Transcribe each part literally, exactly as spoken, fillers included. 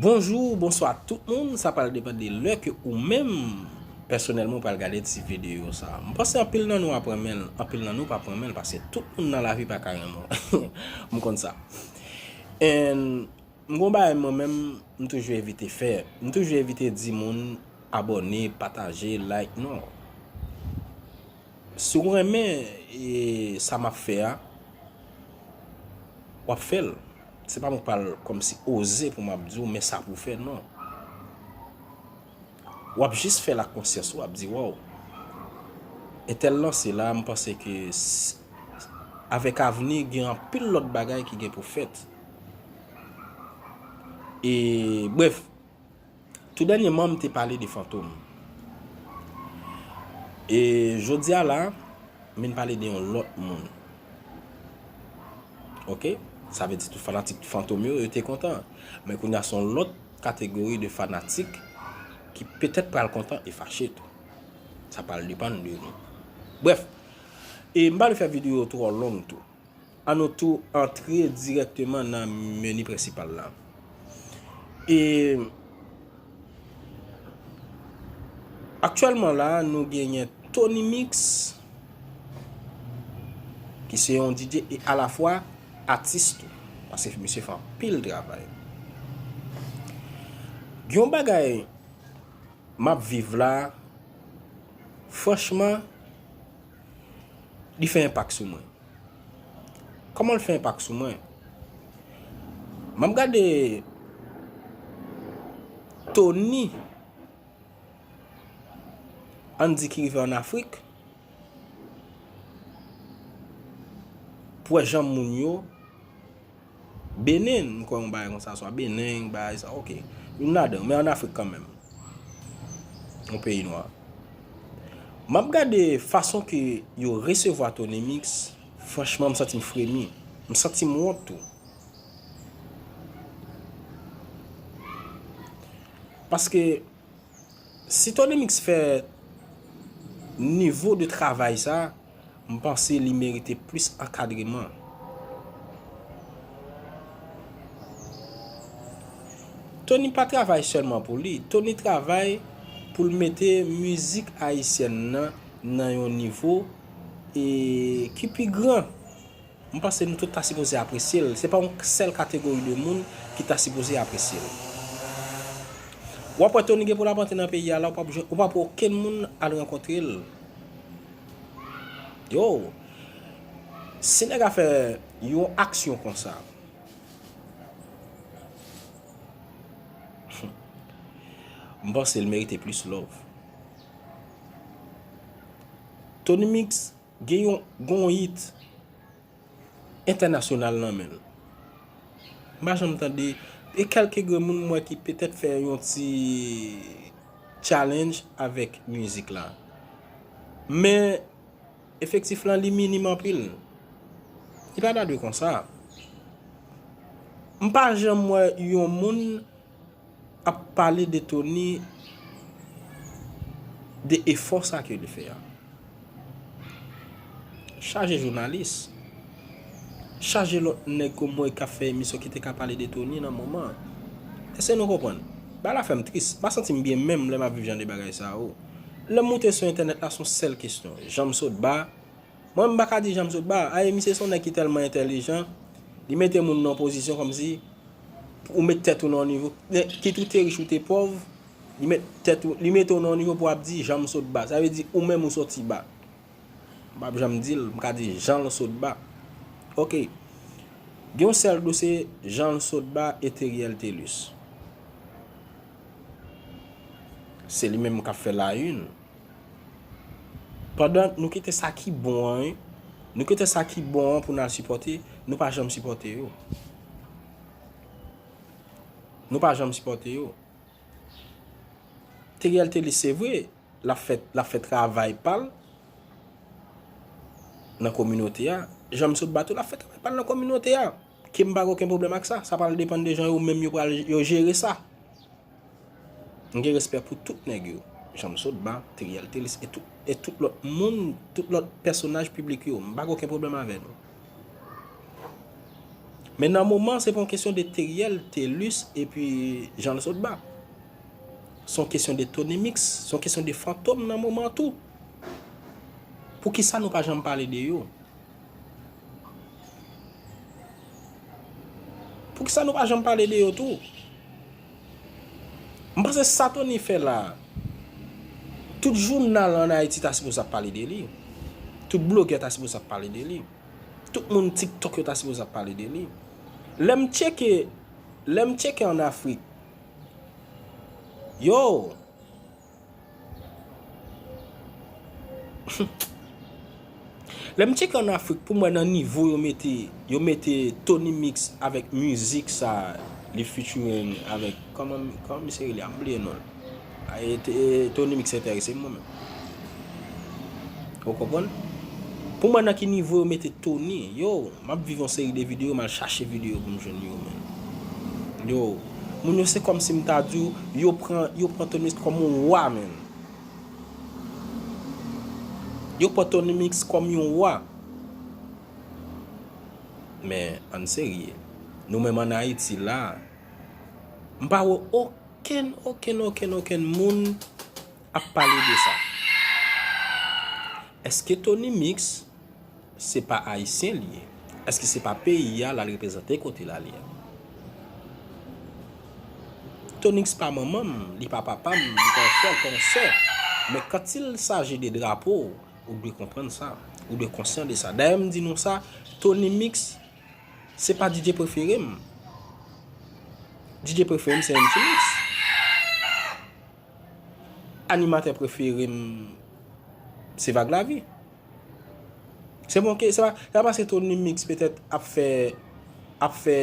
Bonjou, bonswa tout moun, sa pral depann de lè ke ou menm pèsonèlman ou pral gade ti videyo sa. M panse anpil nan nou ap renmen l, anpil nan nou p ap renmen l, paske tout moun nan lavi pa ka renmen w. M konn sa. And m gon bagay mwen menm, m toujou evite fè. M toujou evite di moun abòne, pataje, like, non. Si w renmen e, sa m ap fè a, w ap fè l. Se pa mwen k pral kòmsi oze pou m ap di w, men sa pou w fè, non. W ap jis fè l ak konsyans ou, w ap di, waw, entèl lanse la, m panse ke s- avèk avni, gen anpil lòt bagay ki gen pou fèt. E, brèf, tou dènyèman, m te pale de Fantom. E jodi a la, m vin pale de yon lòt moun. Oke? Sa vle di tout fanatik Fantom yo, yo te kontan. Men kounye a se yon lòt kategori de fanatik ki petèt pral kontan e fache tou. Sa pral depann de nou. Brèf, e m pa vle fè videyo twò long tou. Ann nou tou antre dirèkteman nan meni prensipal la. E aktyèlman la, nou genyen Tony Mix, ki se yon D J e alafwa atis tou, paske misye fè anpil travay. Gen yon bagay m ap viv la, franchman, li fè enpak sou mwen. Kòman l fè enpak sou mwen? M ap gade Tony, ann di ki rive ann Afrik, pou wè jan moun yo, Benen, m kwè yon bagay konsa, swa Benen, bagay sa, oke. Youn ladan, men ann Afrik kanmenm. Yon peyi nwa. M ap gade fason ke yo resevwa Tony Mix, franchman, m santi m fremi. M santi m wont tou. Paske si Tony Mix fè nivo de travay sa, m panse li merite plis ankadreman. Tony pa travay sèlman pou li, Tony travay pou l mete mizik ayisyèn nan nan yon nivo e ki pi gran. M panse nou tout ta sipoze apresye l. Se pa yon sèl kategori de moun ki ta sipoze apresye l. W ap wè Tony gen pou l ap antre nan peyi a la, ou p ap jwenn, ou p ap wè okenn moun al rankontre l. Yo, si nèg a fè yon aksyon konsa, m panse l merite plis love. Tony Mix gen yon, gen yon hit entènasyonal nan men l. M pa janm tande, e kèlke grenn moun m wè ki petèt fè yon ti challenge avèk mizik la. Men efektif lan li minim anpil. Li pa ta dwe konsa. M pa janm wè yon moun ap pale de Tony, de efò sa ke li fè a. Chaje jounalis, chaje lòt nèg ke m wè k ap fè emisyon ki te ka pale de Tony nan moman an. Èske nou konprann? Bagay la fè m tris. M pa santi m byen menm lè m ap viv jan de bagay sa yo. Lè m moute sou entènèt la, se yon sèl kesyon. Janm sot ba, Mwen, m pa ka di Janm sot ba. Aye, misye se yon nèg ki tèlman entèlijan, li mete moun nan yon pozisyon kòmsi ou met tèt ou nan yon nivo, kit ou te rich ou te pòv, li met tèt ou, li mete w nan yon nivo pou w ap di Janm sot ba. Sa vle di ou menm ou soti ba. M p ap janm di l, m ka di Jan l sot ba. Oke. Gen yon sèl dosye, Jan l sot ba e Theriel Thelus. Se li menm k ap fè la une. Pandan nou kite sa ki bon an, wi. Nou kite sa ki bon an pou n al sipòte, nou pa janm sipòte yo. Nou pa janm sipòte yo. Theriel Thelus, se vre, l ap fè, l ap fè travay pa l nan kominote a. Janm sot ba tou, l ap fè travay pa l nan kominote a. Ke m pa gen okenn pwoblèm ak sa. Sa pral depann de jan yo menm yo pral, yo jere sa. M gen respè pou tout nèg yo. Janm sot ba, Theriel Thelus e tout, e tout lòt moun, tout lòt pèsonaj piblik yo. M pa gen okenn pwoblèm avè nou. Men nan moman, se pa yon kesyon de Teriel, Telus, epi Jean Sotba. Se yon kesyon de Tony Mix, se yon kesyon de Fantom nan moman tou. Poukisa nou pa janm pale de yo? Poukisa nou pa janm pale de yo tou? M panse sa Tony fè la, tout jounal ann Ayiti ta sipoze ap pale de li. Tout blogè ta sipoze ap pale de li. Tout moun TikTok yo ta sipoze ap pale de li. Lè m tcheke, lè m tcheke ann Afrik, yo, lè m tcheke ann Afrik, pou m wè nan nivo yo mete, yo mete Tony Mix avèk mizik sa, li featuring avèk, kòman, kòman misye rele a? M bliye non l. A, e, e, Tony Mix enterese m, mwen menm. Ou konprann? Pou m wè nan ki nivo yo mete Tony, yo, m ap viv yon seri de videyo, m al chache videyo pou m jwenn yo, menn. Yo, moun yo se kòmsi m ta di w, yo pran, yo pran Tony Mix kòm yon wa, menn. Yo pran Tony Mix kòm yon wa. Men, ann serye. Nou menm ann Ayiti la, m pa wè okenn, okenn, okenn, okenn moun ap pale de sa. Èske Tony Mix se pa ayisyen li ye? Èske se pa peyi a l al reprezante kote l ale a? Tony Mix pa manman m, li pa papa m, li pa yon frè, li pa yon sè. Men quand il s'agit de drapo, ou dwe konprann sa. Ou dwe konsyan de sa. Dayè, m di nou sa, Tony Mix, se pa D J prefere m. D J prefere m se M C Mix. Animatè prefere m se Vag Lavi. Se bon ke, se pa, se pa paske Tony Mix petèt ap fè, ap fè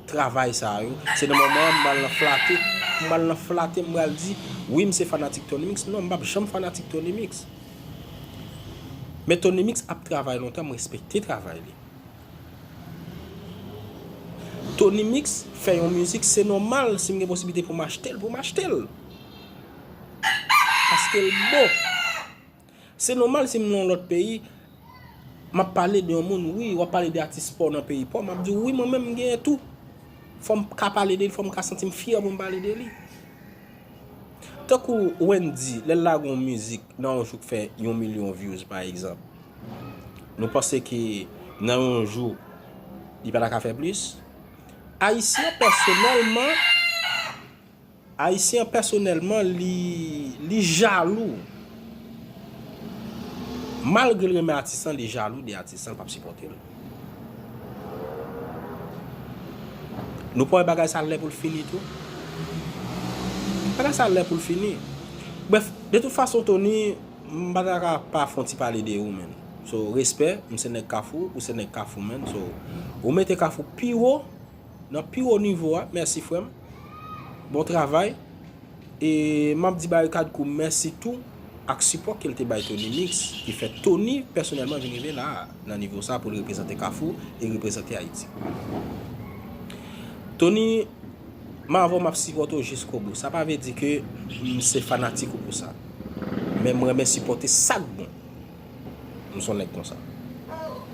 travay sa yo. Se nan moman an, m pral nan flate, m pral nan flate, m pral di, wi, m se fanatik Tony Mix. Non, m p ap janm fanatik Tony Mix. Men Tony Mix ap travay lontan, m respekte travay li. Tony Mix fè yon mizik, se nòmal, si m gen posiblite pou m achte l, pou m achte l. Paske l bon. Se nòmal si m nan yon lòt peyi, m ap pale de yon moun, wi, w ap pale de atis pa w nan peyi pa w, m ap di w, wi, mwen menm m genyen tou. Fò m ka pale de li, fò m ka santi m fyè pou m pale de li. Tankou Wendy, lè l lage yon mizik nan yon jou k fè yon milyon views, pa egzanp, nou panse ke nan yon jou, li pa ta ka fè plis? Ayisyen, pèsonèlman, Ayisyen an, pèsonèlman, li, li jalou. Malgre l renmen atis lan, li jalou de atis lan, l p ap sipòte l. Nou pa wè bagay sa lè pou l fini tou? Bagay sa lè pou l fini. Brèf, de tout fason, Tony, m pa ta ka pa fè yon ti pale de ou, menn. So, respè, m se nèg Kafou, ou se nèg Kafou, menn. So, ou mete Kafou pi wo, nan pi wo nivo a. Mèsi, frè m. Bon travay. E m ap di Barikad Crew mèsi tou ak sipò ke l te bay Tony Mix, ki fè Tony pèsonèlman vin rive la a, nan nivo sa a, pou l reprezante Kafou e reprezante Ayiti. Tony, m avè w, m ap sipòte w jiskobou. Sa pa vle di ke m se fanatik ou pou sa. Men m renmen sipòte sa k bon. M se yon nèg konsa.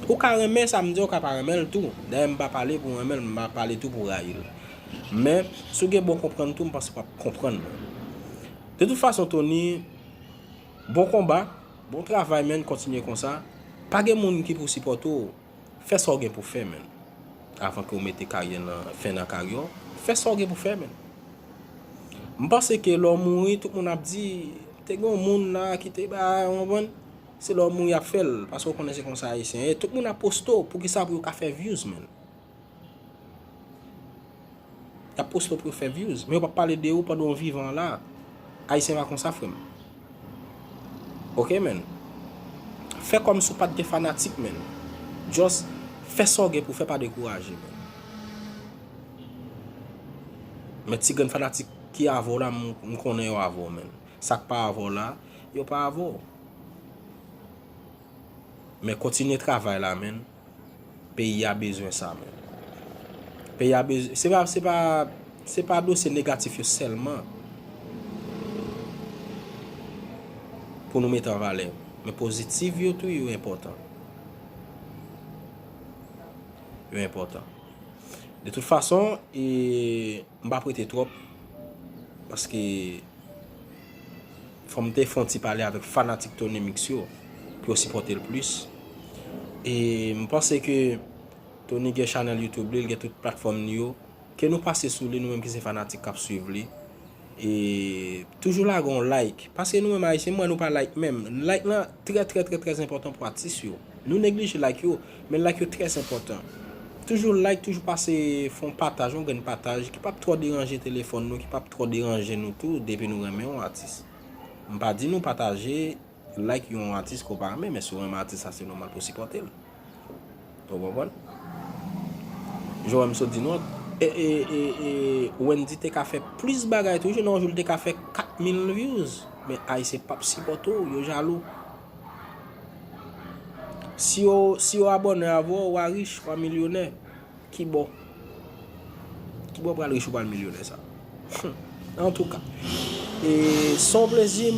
Ou ka renmen sa m di, ou ka pa renmen l tou. Dayè, m pa pale pou renmen l, m pa pale tou pou rayi l. Men, si w gen bon konprann tou, m panse w ap konprann mwen. De tout fason, Tony, bon konba, bon travay, menn, kontinye konsa. Pa gen moun ki pou sipòte w. Fè sa w gen pou fè, menn. Avan ke w mete karyè nan, fen nan karyè w, fè sa w gen pou fè, menn. M panse ke lè w mouri, tout moun ap di, te gen yon moun la ki te bay, w konprann? Se lè w mouri y ap fè l, paske w konnen se konsa Ayisyen ye. Tout moun ap poste w, poukisa? Pou yo ka fè views, menn. Y ap poste w pou yo fè views, men yo p ap pale de ou pandan w vivan la. Ayisyen pa konsa, frè m. Oke, menn. Fè kòmsi w pa t gen fanatik, menn. Just fè sa w gen pou fè, pa dekouraje, menn. Men ti grenn fanatik ki avè w la, m, m konnen yo avè w, menn. Sa k pa avè w la, yo pa avè w. Men kontinye travay la, menn. Peyi a bezwen sa, menn. Peyi a bezwen, se pa, se pa, se pa dosye negatif yo sèlman pou nou mete an valè. Men pozitif yo tou, yo enpòtan. Yo enpòtan. De tout fason, e, m p ap rete twòp, paske fò m te fè yon ti pale avèk fanatik Tony Mix yo, pou yo sipòte l plis. E m panse ke Tony gen chanèl YouTube li, li gen tout platfòm li yo. Ke nou pase sou li, nou menm ki se fanatik k ap swiv li. E toujou lage yon like. Paske nou menm Ayisyen, m wè nou pa like menm. Like lan trè, trè, trè, trè enpòtan pou atis yo. Nou neglije like yo, men like yo trè enpòtan. Toujou like, toujou pase fè yon pataj, yon grenn pataj, ki p ap twò deranje telefòn nou, ki p ap twò deranje nou tou, depi nou renmen yon atis. M pa di nou pataje, like yon atis ke w pa renmen, men si w renmen atis la, se nòmal pou w sipòte l. Ou konprann? Jan m sot di nou, e, e, e, e, Wendy te ka fè plis bagay toujou, nan yon jou li te ka fè kat mil views. Men Ayisyen p ap sipòte w, yo jalou. Si yo, si yo abòne avè w, w a rich, w a milyonè. Kibò? Kibò pral rich ou pral milyonè sa? Antouka, e, se yon plezi.